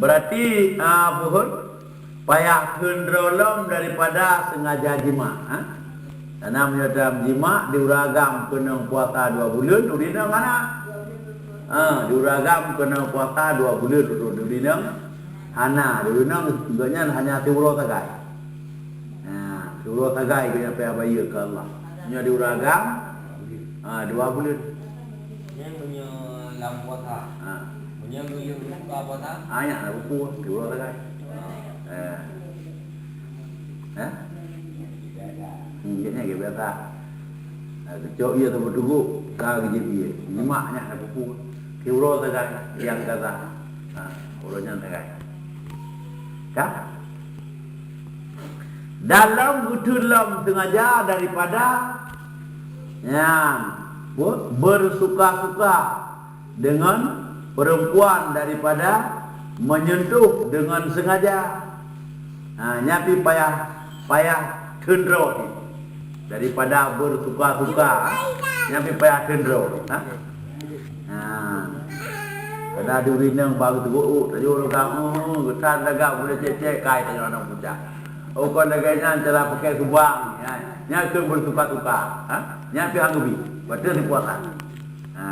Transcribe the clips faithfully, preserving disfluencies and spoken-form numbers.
Berarti, ah, buhon payah kheun droe lom daripada sengaja jimak, ha? Karena meunyoe tam jimak di ureueng agam keunong puasa dua buleuen, ureueng inong hana. Ha, di ureueng agam keunong puasa dua buleuen, ureueng inong hana. Ureueng inong gobnyan hanya siuroe sagai. Ha, siuroe sagai gobnyan payah bayeue keu Allah. Meunyoe di ureueng agam, ha, dua buleuen. Nyan meunyoe lam puasa. Ha. Meunyoe geuyue buka puasa? Ha, nyan na buku, siuroe sagai. Ha. Ha? Hmm, nyan biasa. Ha, geucok ie saboh teugok, ka geujép ie. Nyimak nyan na buku. Siuroe sagai, nyang gaga. Ha, uroe nyan sagai. Ka? Dalam geuteulom sengaja daripada nyan, bu-, bersuka-suka dengan perempuan daripada menyentuh dengan sengaja. Ha, nyan pih payah, payah kheun droe pih. Daripada bersuka-suka, nyan pih payah kheun droe. Ha? Ha. Pada duri nang baru tu, oh, tajur ka, oh, geutan lagak boleh cek-cek kai tajur anak bocah. Oh, kon lagak nyan cara pakai subang, ya. Nyan tu bersuka-suka. Ha? Nyan pih hang geubi. Betul di puasa. Ha.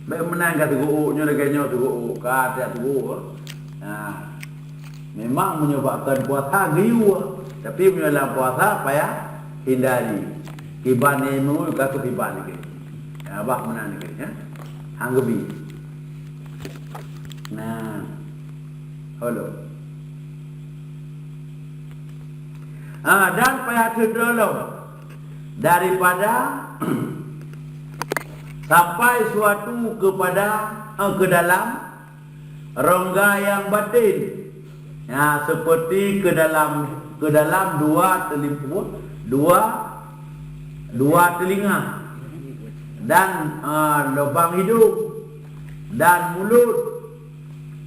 Baik menang ka teuguk, nyoe lagak nyoe teuguk, ka tiap teuguk. Ha. Memang meunyoe bak kon puasa geuyue, tapi meunyoe lam puasa payah hindari. Kiban ilmu ka keu kiban lagèe. Ya, bah meunan lagèe, ya. Hang geubi. Nah. Halo. Ah, dan payah teudroe lom daripada sampai suatu kepada, eh, ke dalam rongga yang batin, ya, seperti ke dalam, ke dalam dua telimpu-, dua, dua telinga dan, ah, lubang hidung dan mulut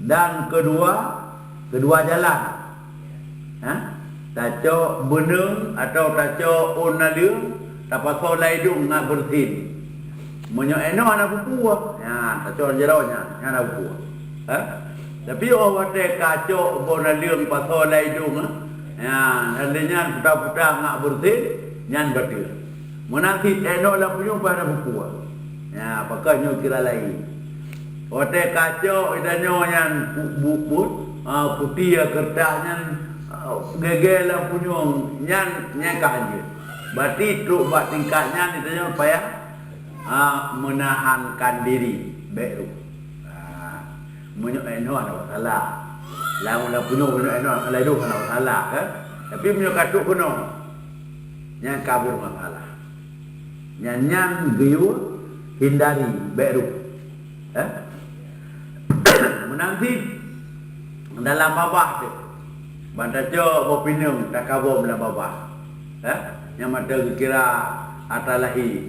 dan kedua, kedua jalan. Ha? Tacok beuneueng atau tacok ôn naleueng, tapasoe lam idong ngat beureusin. Meunyoe inoe hana peue-peue, nyan tacok jaroe nyan, nyan hana peue-peue. Ha? Tapi óh watèe kacok boh naleueng pasoe lam idong, ha? Nyan, lheuh nyan puta-puta ngat beureusin, nyan bateue. Meunan cit inoe lam punyueng pih hana peue-peue. Nyan, pakon nyoe kira laén. Watèe kacok geutanyoe nyan bu-, bu-, bu-, ah, putéh, ah, keureutah nyan, ah, gègèe lam punyueng nyan, nyan ka hanjeuet. Berarti trok bak tingkat nyan geutanyoe payah, ah, menahankan diri, bèk rôh. Ah, meunyoe inoe hana masalah. Lam, lam punyueng meunyoe inoe hana, lam idong hana masalah, kan? Tapi meunyoe ka trok keunoe, nyan ka beumasalah. Nyan, nyan geuyue hindari, bèk rôh. Eh? Meunan cit dalam babah teuh. Ban tacok boh pineung takabom lam babah. Eh? Nyang mata geukira atra lahé.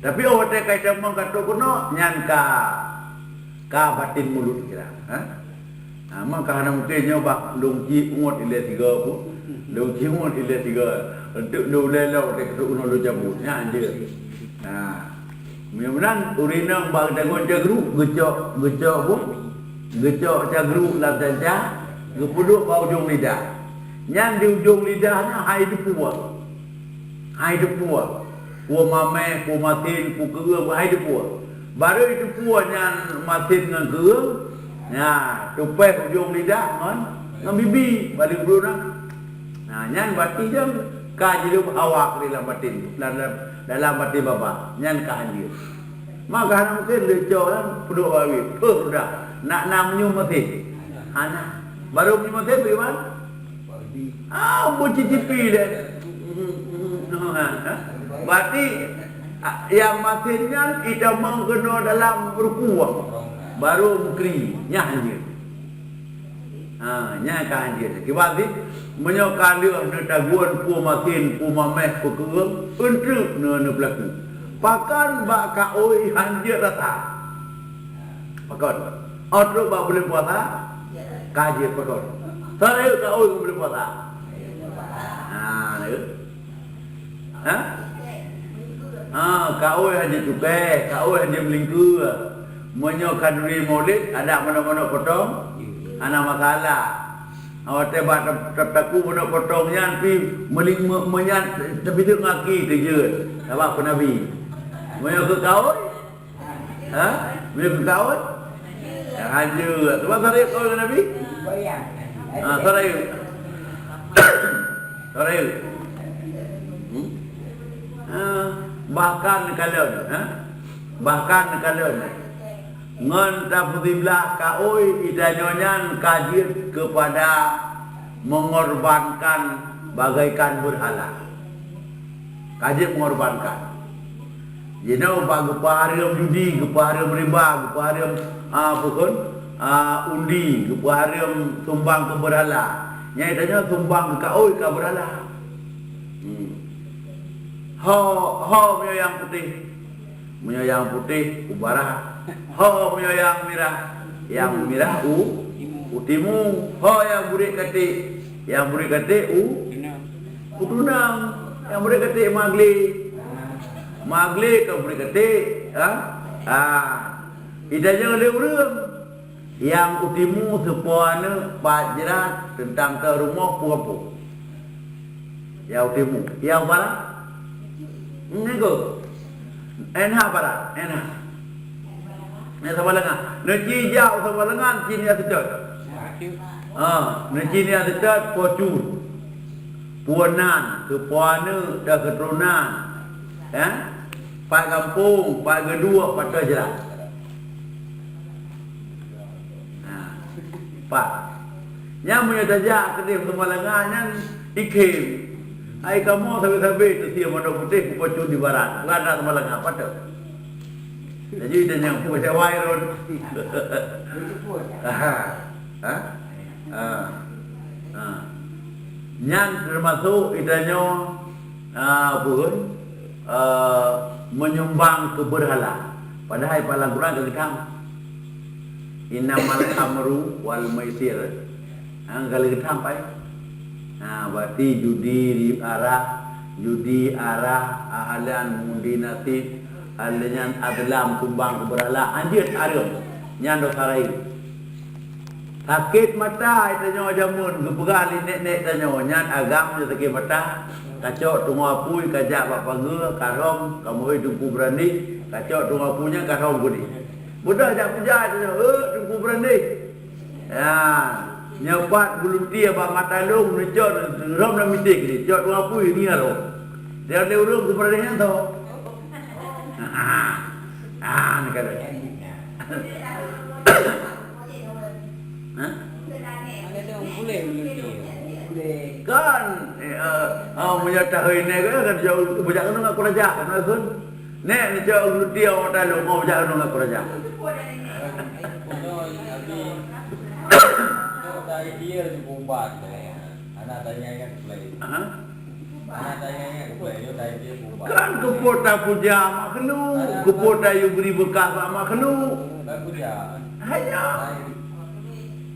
Tapi óh watèe ka itamong ka trok keunoe, nyan ka, ka batin mulut kira. Eh? Ha, maka hana mungken nyoe bah lôn cit ngon ilèe tiga pun. Lôn cit ngon ilèe tiga. Untuk lôn lelok dek tu ngon lôn cabut. Nyan je. Ha. Meunyoe meunan, ureueng inong bak geutangon cagruek, geucok, geucok bu-, geucok cagruek lam tanca, geupeuduek bak ujong lidah. Nyan di ujong lidah nyan hai teupue. Hai teupue. Peue mamèh, peue masin, peue keureung, hai teupue. Barô teupue nyan masin ngon keureung, nyan, teupèh ujong lidah ngon, ngon bibi, bak leuh brueng na. Nah, nyan berarti nyan ka jileueb hawa keu lam batin, lam, lam, dalam batin babah. Nyan ka hanjeuet. Maka hana mungken leucok nyan peuduek bak bibi. Peuh, dah. Nak na meunyoe masin. Hana. Barô meunyoe masin bagaimana? Ah, beucicipi deh. Berarti, ah, nyang masin nyan itamong keunoe dalam ruku, baru mukri, nyan je. Ha, nyan ka hanjeuet. Kiban cit, meunyoe ka lheueh neutagun peue masin, peue mamèh, peue keureung, eunteuk neu-, neupeulaku. Pakon bak kaôi hanjeuet rasa? Pakon? Óh trok bak buleuen puasa, ka jeuet pakon. Sarai ka oi buleuen puasa. Ha, na. Ha? Ha, ka oi hanjeuet cukai, ka oi hanjeuet meulingkeue. Meunyoe khanduri Maulid, adak manok-manok potong. Hana masalah. Watèe bak ta-, ta-, taku bunoe potong nyan pih meuling-, me-, meunyan teubideuk ngon aki teujeuet. Sabab keu Nabi. Meunyoe keu kaul, ha? Meunyoe keu kaul, ya, hanjeuet. Sebab sarai kaul ngon Nabi? Ha, sarai. Sarai. Hmm? Ha, bahkan neukalon, ha? Bahkan neukalon. Ngon tafsir blah kaul, geutanyoe nyan ka jeuet keupada mengorbankan bagaikan beurhala. Ka jeuet mengorbankan. Jinoe bak geupeuhareuem judi, geupeuhareuem riba, geupeuhareuem, ah, apa kon, ah, undi, geupeuhareuem sumbang keu beurhala. Nyan geutanyoe sumbang keu kaul ka beurhala. Hmm. Ho, ho meunyoe nyang putéh. Meunyoe nyang putéh, u barat. Ho, meunyoe nyang mirah. Nyang mirah u, u timu. Ho, nyang burit katék. Nyang burit katék u, u tunang. Nyang burit katék maglé. Maglé ka burit katék, ha? Ha. Geutanyoe lé ureueng. Nyang u timu sipo aneuk, pat jrat, teuntang teuh rumoh, peue gampông. Nyang u timu, nyang u barat. Ngigo. Enha barat, enha. Nyang saboh leungan. Neuci jak u saboh leungan, ci nyan seutôt. Ha, neuci nyan seutôt, po cut. Peue nan, sipo aneuk, dan keuturonan. Ya? Pat gampông, pat geuduek, pat teuh jrat. Nah, pat. Nyan meunyoe tajak keudeh teumeulangan nyan ikhém. Ai kamoe sabe-sabe teusie mandum putéh kupacut di barat. Bukan dak teumeulangan, patôt. Jadi, dan nyang pun jawai rot. Ha. Ha? Ha. Ha. Nyan teumasok geutanyoe, ha, apa kon? Eh, menyumbang keu beurhala. Padahai lam Quran ka geutham. Innamal khamru wal maisir. Ha, ka lheueh geutham, pai. Ha, berarti judi di arah, judi arah, ahlan, ngundi nasib, ahlan nyan azlam, sumbang keu beurhala, hanjeuet hareuem. Nyan dosa rayeuk. Sakét mata tanyoe jameun geupeugah lé nèk-nèk tanyoe, nyan agam nyoe sakét mata. Kacok teungoh apui, kajak bak pageue, karhom, kamoe teungku beurandeh, kacok teungoh apui nyan karhom keudeh. Beudôh jak puja tanyoe, "Eh, teungku beurandeh." Ya, nyoe pat geuluntie bak mata lôn, neucok, rhom lam miték keudeh, cok teungoh apui, ngieng rhom. Dia lé ureueng geubeurandeh nyan tho. Ah, ni kata. Ha? Kan, eh, eh, oh, meunyoe tahôi nèk, kan, jauh, bujak keunoe ngon keuraja, kan, kan? Nèk, ni jauh, dia orang tahu, mau bujak keunoe ngon keuraja. Hah? Kan keupeue tapuja makhluk, keupeue tayue bri beukah bak makhluk. Hanya.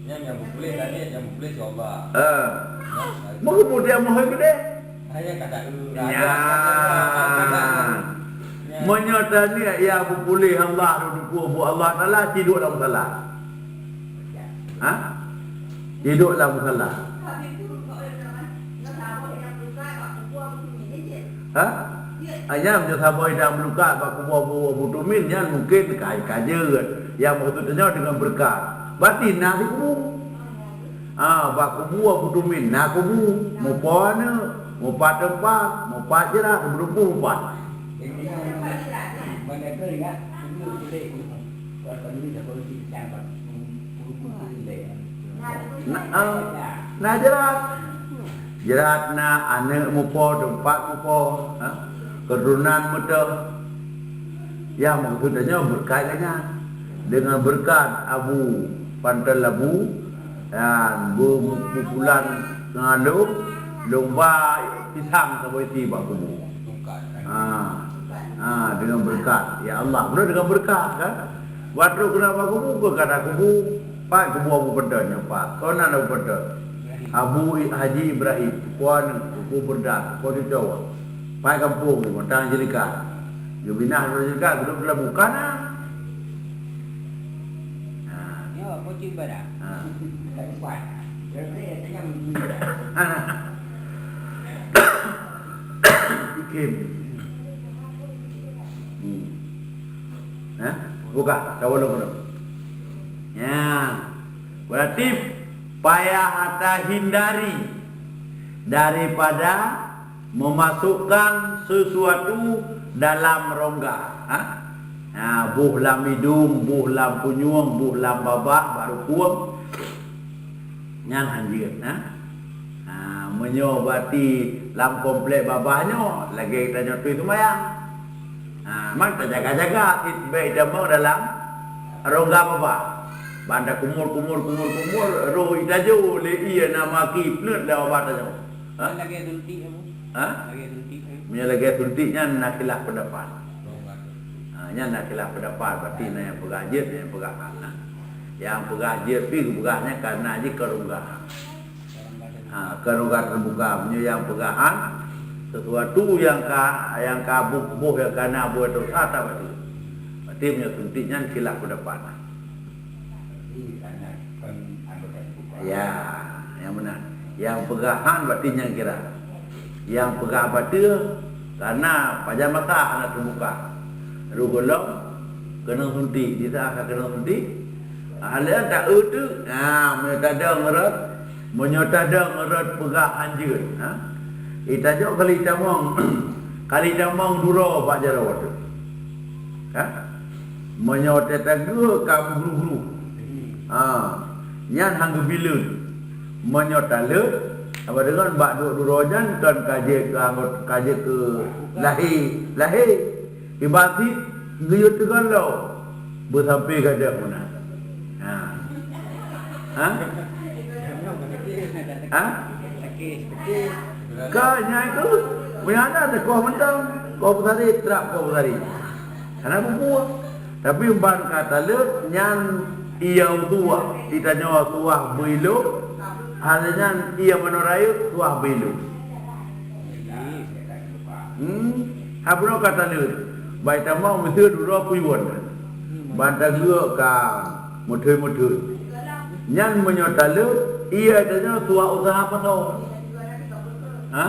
Nyang, nyang beupuléh taniet, nyang beupuléh cit Allah. Eh. Meukeumeudian meuhôi keudeh. Hanya kata, eh, ya. Meunyoe taniet ya beupuléh Allah, duduk bu Allah Taala, tiduek lam salah. Ha? Tiduek lam salah. Ha? Hanya meunyoe saboh idang meulukat bak kubu Abu, Abu Tumin, nyan mungken ka, ka jeuet. Nyang maksud nyoe deungon beureukat. Berarti na sikubu. Ha, bak kubu Abu Tumin na kubu. Mupo aneuk, mupat teumpat, mupat jrat, meureumpôh mupat. Na, ah, na jrat. Jrat na, aneuk mupo, teumpat mupo, ha? Keuturonan meutoh. Ya, maksud nyoe beureukat lagèe nyan. Deungon beureukat Abu Panton Labu, dan beu-, beupulan ngon lôn, lôn ba pisang saboh isi bak kubu. Ha. Ha, deungon beureukat. Ya Allah, beuna deungon beureukat, kan? Watèe keunoe bak kubu, keu kata kubu, pat kubu Abu Panton nyoe pat. Keunan Abu Panton. Abu I-, Haji Ibrahim, kubu aneuk, kubu Beureudat, kubu cucoe. Pat gampông nyoe, Batang Jeulika. Geubinah Batang Jeulika, geudong dalam bukan, ah. Ha. Ibadah. Ha. Tak kuat. Berarti dia tengah. Ikim. Hmm. Ha? Buka, coba dulu. Ya. Berarti payah tahindari daripada memasukkan sesuatu dalam rongga. Ha? Ha, boh lam idong, boh lam punyueng, boh lam babah, bak rukung. Nyan hanjeuet, ha? Ha, meunyoe berarti lam komplek babah nyoe, lagèe tanyoe tui seumayang. Ha, man tajaga-jaga cit bèk itamong dalam rongga babah. Ban takumur-kumur, kumur-kumur, roh itajo lé ié na maki peuneut lé babah tanyoe. Ha? Lagèe suntik, Abu. Ha? Lagèe suntik, Abu. Meunyoe lagèe suntik nyan na khilaf pendapat. Ha, nyan na khilaf pendapat, berarti na nyang peugah jeuet, na nyang peugah hana. Nyang peugah jeuet pih geupeugah nyan karena jih keurongga. Ha, keurongga teubuka. Meunyoe nyang peugah han, sesuatu nyang ka, nyang ka boh, boh nyang ka na boh dosa, tak berarti. Berarti meunyoe suntik nyan khilaf pendapat. Ya, nyang meunan. Nyang peugah han berarti nyang kira. Nyang peugah bateue, karena pajan masa hana teubuka. Roh gohlom keunong suntik, di saat ka keunong suntik, ha, lé nyan ta eu teuk. Ha, meunyoe tadong rot, meunyoe tadong rot peugah hanjeuet, ha. Itajok kali tamong, kali tamong duroe bak jaroe teuh. Ha? Meunyoe teuteugeuh ka meugru-gru. Ha. Nyan han geubileuen. Meunyoe taleuet, apa deungon bak duek duroe nyan kon ka jeuet keu anggota, ka jeuet keu lahé, lahé. Ibarat cit geuyue teugon lom. Beusampoe gadôh meunan. Ha. Ha? Ha? Ka nyang itu, meunyo hana teukoh mantong, koh peusari, trap koh peusari. Hana peue-peue. Tapi ban ka taleuet nyan ié tuah, itanyoe tuah beuilo, hal nyan ié manoe rayeuk tuah beuilo. Hmm, ha bunoe ka taleuet. Bak itamong miseue duroe kuyueuen. Ban tageue ka meutheun-meutheun. Nyan meunyoe taleuet, ié tanyoe tuah useuha pasoe. Ha?